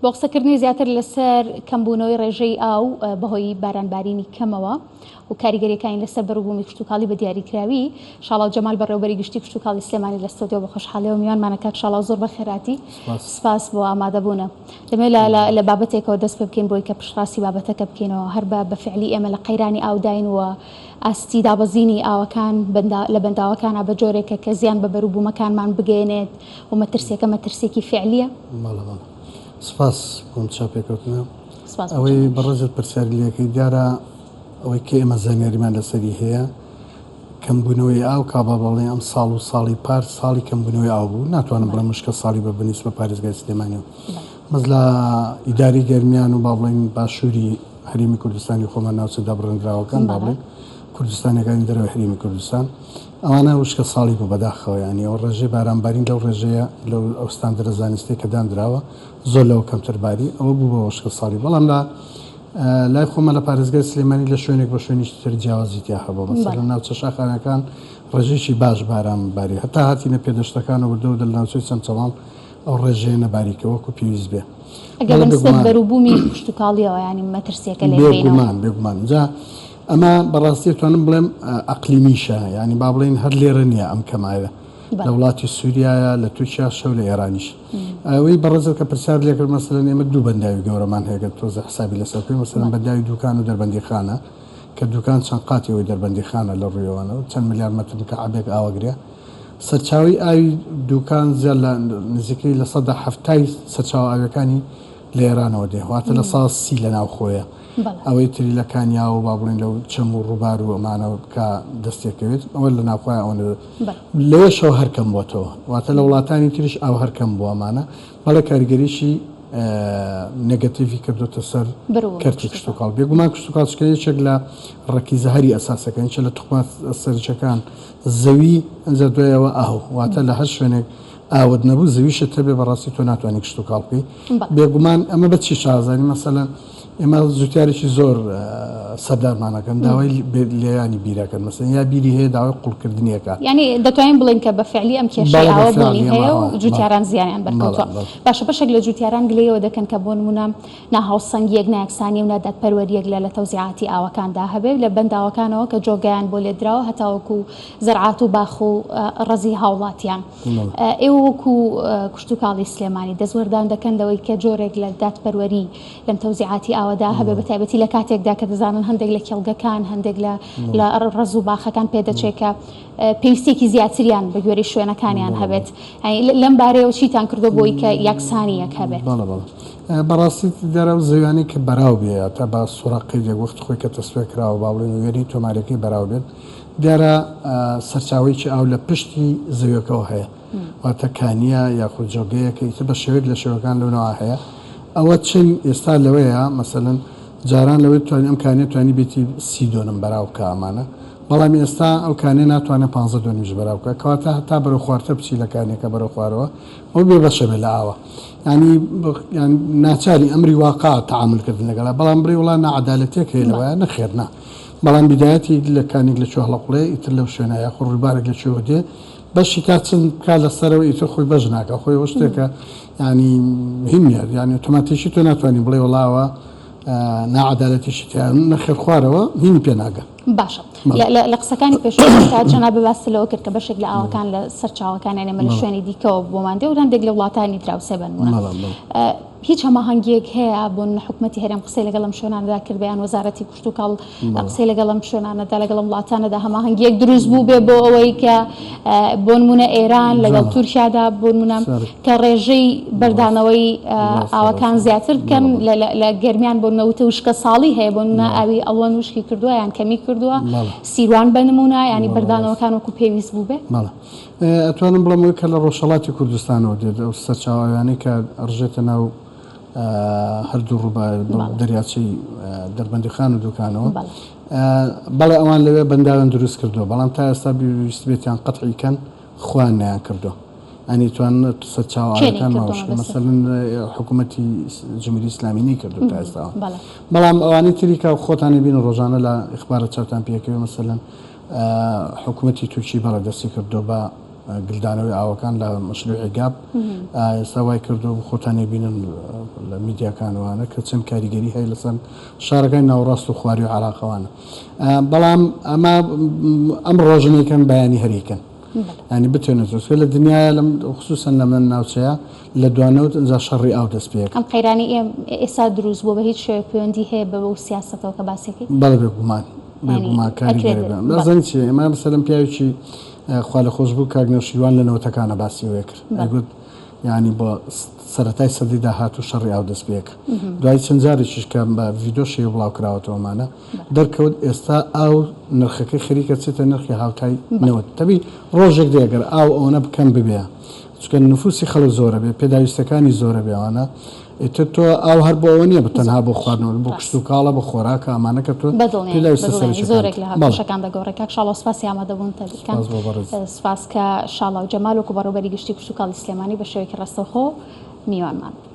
بۆ قسەکردنی زیاتر لەسەر کەمبوونەوەی ڕێژەی ئاو بەهۆی بارانبارینی کەمەوە و کاریگەریەکانی لەسەر بەروبوومی کشتوکاڵی بە دیاریکراوی، شاڵاو جەمال بەڕێوەبەری گشتی کشتوکاڵی سلێمانی لە ستۆدیۆ بە خۆشحاڵیەوە میوانمانە کاک شاڵاو زۆر بەخێرهاتی سپاس بۆ ئامادەبوونە. دەمەوێت لە لە لە بابەتێکەوە دەست پێ بکەین بۆی کە پشتڕاستی بابەتەکە بکەینەوە هەر بە بە فعلی ئێمە لە قەیرانی ئاوداین و ئاستی دابەزینی ئاوەکان بەندا لە بەنداوەکانا بە جۆرێکە کە زیان بە بەروبوومەکانمان بگەیەنێت و مەترسیەکە مەترسیەکی فعلیە. بەڵێ بەڵێ سپاس بۆ ئەم چاوپێکەوتنە. سپاس بۆ ئەوەی جەنابیش. بەڕێزت پرسیاری لێکەی دیارە ئەوەی کە ئێمە زانیاریمان لەسەری هەیە کەمبوونەوەی ئاو کا با بڵێین ئەم ساڵ و ساڵی پار ساڵی کەمبوونەوەی ئاو بوو ناتوانم بڵێم وشکە ساڵی بە بەنیسبە پارێزگای سلێمانی و بەس لە ئیداری گەرمیان و با بڵێین باشووری هەرێمی کوردستانی خۆمان ناوچە دابڕێندراوەکان با بڵێین کوردستانەکانی دەرەوەی هەرێمی کوردستان ئەوانە وشکە ساڵی بوو بەداخەوە یانی ئەو ڕێژەی بارانبارین لەو ڕێژەیە لەو ئەو ستاندەرە زانستیە کە داندراوە زۆر لەوە کەمتر باری ئەوە بوو بە وشکە ساڵی بەڵام لە لای خۆمان لە پارێزگای سلێمانی لە شوێنێک بۆ شوێنیش تر جیاوازی تیا هەبوو مەسەلەن ناوچە شاخاویەکان ڕێژەیەکی باش باران باری هەتا هاتینە پێدەشتەکان و وردە وردە لە ناوچەی چەمچەماڵ ئەو ڕێژەیە نەباری کە وەکو پێویست بێ. ئەگەر بە نسبەت بەروبوومی کشتوکاڵیەوە یانی مەترسیەکە لێک بەینەوە. بێگومان بێگومان جا ئەمە بەڕاستی ئەتوانم بڵێم ئەقلیمیشە یانی با بڵێین هەر لێرە نییە ئەم کەمایە لە وڵاتی سووریایە لە تورکیاشە و لە ئێرانیش. ئەوەی بەڕێزت کە پرسیار لێ کرد مەسەلەن ئێمە دوو بەنداوی گەورەمان هەیە گەر تۆزێ حسابی لەسەر بکەین مەسەلەن بەنداوی دوکان و دەربەندیخانە کە دوکان چەند قاتی ئەوەی دەربەندیخانە لە ڕوویەوەنەوە چەند ملیار مەتر مکعبێک ئاوەگرێ سەرچاوەی ئاوی دوکان زیاد لە نزیکەی لە سەدا حەفتای سەرچاوە ئاویەکانی لە ئێرانەوە دێ واتە لە سا سی لە ناوخۆیە ئەوەی تری لە کانیاو و با بڵێین لەو چەم و ڕووبار و ئەمانە کە دەستێکەوێت ئەوە لە ناوخۆیان ئەوەنە لەوێشەوە هەر کەم بۆتەوە واتە لە وڵاتانی تریش ئاو هەر کەم بووە ئەمانە بەڵێ کاریگەریی نێگەتیڤی کردۆتە سەر کەرتی کشتوکاڵ بێگومان کشتوکاڵ چکە یەکێک لە ڕەکیزە هەری ئەساسەکان یەکێک لە توخمە سەرەکیەکان زەوی ئەنجا دوایەوە ئاو واتە لە هەر شوێنێک ئاوت نەبوو زەویشت هەبێ بەڕاستی تۆ ناتوانانی کشتوکاڵ بکەی بێگومان ئەمە بە چی شازانی مەسەلەن ئێمە جوتیارێکی زۆر سەردارمانەکەن داوای لێیانی بیرەکەن مەسەن یا بیری هەیە داوای قوڵکردنیەکە یعنی دەتوانین بڵێین کە بە فعلی ئەم کێشەی ئاوە بوونی هەیە و جوتیاران زیانیان بەرکەوتووە باشە بەشێک لە جوتیاران گلەیەوە دەکەن کە بۆ نمونە ناهاوسەنگیەک نایەکسانی و نادادپەروەریەک لە لە تەوزیعاتی ئاوەکاندا هەبێ لە بەنداوەکانەوە کە جۆگەیان بۆ لێدراوە هەتاوەکو زەرعات و باخ و ڕەزی هاوڵاتیان. ئێوە وەکو کشتوکاڵی سلێمانی دەستوەردان دەکەن لەوەی کە جۆرێک لە دادپەروەری لەم تەوزیعاتی ئاوەدا هەبێ بە تایبەتی لە کاتێکدا کە دەزانن هەندێک لە کێڵگەکان هەندێک لە لە ڕەز و باخەکان پێدەچێت کە پێویستیەکی زیاتریان بە گوێرەی شوێنەکانیان هەبێت لەم بارەیەوە چیتان کردو بۆی کە یەکسانیەک هەبێت؟ بەڵێ بەڵێ بەڕاستی دیارە ئەو زەویانەی کە بەراو بێ تا بە سوڕەقەی لێک وەختی خۆی کە تەسویە کراوە با بڵێین وێنەی تۆمارەکەی بەراو بێت دیارە سەرچاوەیەکی ئاو لە پشتی زەویەکەوە هەیە واتە کانیە یاخود جۆگەیەکە ئیتر بە شێوەیەک لە شێوەکان لەو ناوە هەیە ئەوە چین ئێستا لەوەیە مەسەلەن جاران لەوەی توانی ئەم کانیە توانی بێتی سی دۆنم بەراو بکە ئەمانە بەڵام ئێستا ئەو کانیە ناتوانێت 15 دۆنمیش بەراو بکە کەواتە هەتا بەرەو خوارتر بچی لە کانیەکە بەرەو خوارەوە ئەو بێ بەشە بێ لە ئاوە ینی ناچاری ئەمری واقع تعامل کردن لەگەڵا بەڵام بڵێ وڵا ناعەدالەتێک هەیە لەوەیە نەخێر نا بەڵام بیدایەتی لە کانێک لە کوێ هەڵەقوڵێ ئیتر لەو شوێنە یاخود ڕووبارێک لە کوێوە دێ بەشی تا چەند بکا لەسەرەوە ئیتر خۆی بەش ناکا خۆی ئەوە شتێکە یانی هین نیە یانی ئۆتۆماتیکی تۆ ناتوانانی بڵێ وەڵاوە ناعەدالەتیشی تیا نەخێر خوارەوە هینی پێ ناگا. باشە لە قسەکانی پێشوو جەنابت باست لەوە کرد کە بەشێک لە ئاوەکان لە سەرچاوەکان یان ئێمە لە شوێنی دیکەوە بۆمان دێ و هەندێک لە وڵاتانی دراوسێ بە نموونە هیچ هەماهەنگییەک هەیە بۆ نمونە حکومەتی هەرێم قسەی لەگەڵ ئەم شوێنانەدا کردبێ یان وەزارەتی کشتوکاڵ قسەی لەگەڵ ئەم شوێنانەدا لەگەڵ ئەم وڵاتانەدا هەماهەنگییەک دروست بوو بێ بۆ ئەوەی کە بۆ نمونە ئێران لەگەڵ تورکیادا بۆ نمونە کە ڕێژەی بەردانەوەی ئاوەکان زیاتر بکەن لە گەرمیان بۆ نەوتە وشکە ساڵی هەیە بۆ نمونە ئاوی ئەڵوەن وشکی کردووە یان کەمی کردووە سیروان بە نمونە ینی بەردانەوەکان وەکو پێویست بوو بێ. ئەتوانم بڵێم ئەوەی کە لە ڕۆژهەڵاتی کوردستانەوە دێت ئەو سەرچاوە ئاویانەی کە ئەڕژێتە ناو هەردوو ڕووبار دەریاچەی دەربەندیخان و دوکانەوە بەڵێ ئەوان لەوێ بەنداویان دروست کردووە بەڵام تا ئێستا ویستبێتیان قەتعی کەن خۆیان نەیان کردووە ئەنی توان سەرچاوە ئاوەکان ماوشکە مەسەلەن حکوومەتی جمهوری ئیسلامی نەیکردو تا ئێستا بەڵام ئەوانەی تری کە خۆتان بین ڕۆژانە لە ئیخبارە چاوتان پێکەوێ مەسەلەن حکوومەتی تورکی بەڵێ دەستی کردووە بە. گلدانەوەی ئاوەکان لە مەشروعی گاب ئێستا وای کردو خۆتان ئەیبینن لە میدیاکان وانە کە چەند کاریگەری هەیە لەسەر شارەکانی ناوەڕاست و خواری و عێراقەوانە بەڵام ئەمە ئەم ڕۆژنیکەن بەیانی هەریکەن ینی بتێنە زۆر لە دنیاە لەم خصوصا لە من ناوچەیە لە دوانەوت ئەجا شەڕی ئاو دەست پێک ئەم قەیرانی ئێستا دروست بووە بە هیچ شێوەیەک پەیوەندی هەیە بە بەو سیاسەتەوە کە باسیەکەی؟ بەڵێ بێگومان بێگومان کاریگەری بە نازانی چی ئێمە مەسەلەن پیاوێکی خوا لە خۆش بوو کاک نەوشیروان لە نەوەتەکانە باسی ئەوەی کرد ئەیگوت یانی بۆ سەرەتای سەدەی داهاتوو شەڕی ئاو دەست پێ کرد دوای چەند جارێکیش کە بە ڤیدۆ شێوە بڵاو کراوەتەوە ئەمانە دەرکەوت ئێستا ئاو نرخەکەی خەریکە چێتە نرخی هاوتای نەوت تەبی ڕۆژێک دێ گەر ئاو ئەوەنە بکەم ببێ چونکە نفوسی خەڵک زۆرە بێ پێداویستەکانی زۆرە بێ ئەوانە ئیتر تۆ ئاو هەر بۆ ئەوە نییە بە تەنها بۆ خواردنەوە بۆ کشت و کاڵە بۆ خۆراکە ئەمانە کە تۆ پێداویستە سەرەکیەکان زۆرێک لە هاوکێشەکان دەگۆڕێ کاک شاڵاو سپاسی ئامادەبوونتە بکەم سپاس بۆ بەڕێز. سپاس کە شاڵاو جەمال وەکو بەڕێوبەری گشتی کشتوکاڵی سلێمانی بە شێوەیەکی ڕاستەوخۆ میوانمان بوو.